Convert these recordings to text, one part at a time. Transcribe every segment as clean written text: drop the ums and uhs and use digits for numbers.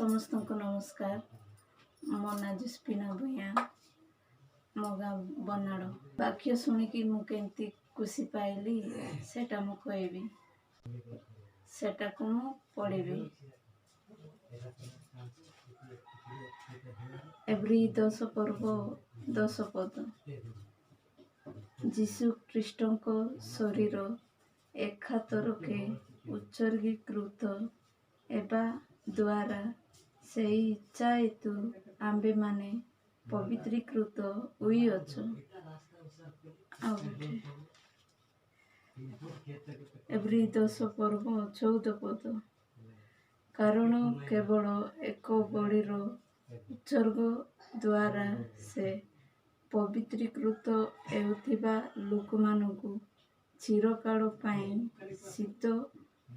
ସମସ୍ତଙ୍କୁ ନମସ୍କାର। ମୋ ନାଁ ଜୁସ୍ପିନା ଭୂୟାଁ, ମୋ ଗାଁ ବନାଡ଼। ବାକ୍ୟ ଶୁଣିକି ମୁଁ କେମିତି ଖୁସି ପାଇଲି, ସେଟା ମୁଁ କହିବି, ସେଟାକୁ ମୁଁ ପଢ଼ିବି। ଏବ୍ରୀ 10 ପର୍ବ 10 ପଦ। ଯୀଶୁ ଖ୍ରୀଷ୍ଟଙ୍କ ଶରୀର ଏକାଥରକେ ଉତ୍ସର୍ଗୀକୃତ ହେବା ଦ୍ୱାରା ସେହି ଇଚ୍ଛା ହେତୁ ଆମ୍ଭେମାନେ ପବିତ୍ରୀକୃତ ହୋଇଅଛୁ। ଆଉ ଗୋଟେ, ଏବ୍ରୀ 10 ପର୍ବ 14 ପଦ। କାରଣ କେବଳ ଏକ ବଳିର ଉତ୍ସର୍ଗ ଦ୍ୱାରା ସେ ପବିତ୍ରୀକୃତ ହେଉଥିବା ଲୋକମାନଙ୍କୁ ଚିରକାଳ ପାଇଁ ସିଦ୍ଧ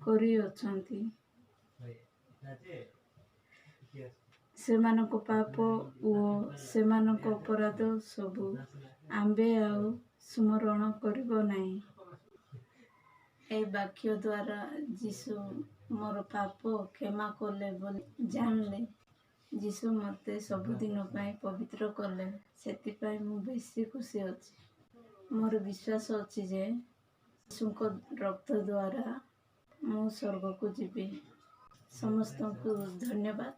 କରିଅଛନ୍ତି। ସେମାନଙ୍କ ପାପ ଓ ସେମାନଙ୍କ ଅପରାଧ ସବୁ ଆମ୍ଭେ ଆଉ ସ୍ମରଣ କରିବ ନାହିଁ। ଏ ବାକ୍ୟ ଦ୍ୱାରା ଯୀଶୁ ମୋର ପାପ କ୍ଷମା କଲେ ବୋଲି ଜାଣିଲି। ଯୀଶୁ ମୋତେ ସବୁଦିନ ପାଇଁ ପବିତ୍ର କଲେ, ସେଥିପାଇଁ ମୁଁ ବେଶୀ ଖୁସି ଅଛି। ମୋର ବିଶ୍ୱାସ ଅଛି ଯେ ଯୀଶୁଙ୍କ ରକ୍ତ ଦ୍ୱାରା ମୁଁ ସ୍ୱର୍ଗକୁ ଯିବି। ସମସ୍ତଙ୍କୁ ଧନ୍ୟବାଦ,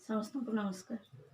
ସମସ୍ତଙ୍କୁ ନମସ୍କାର।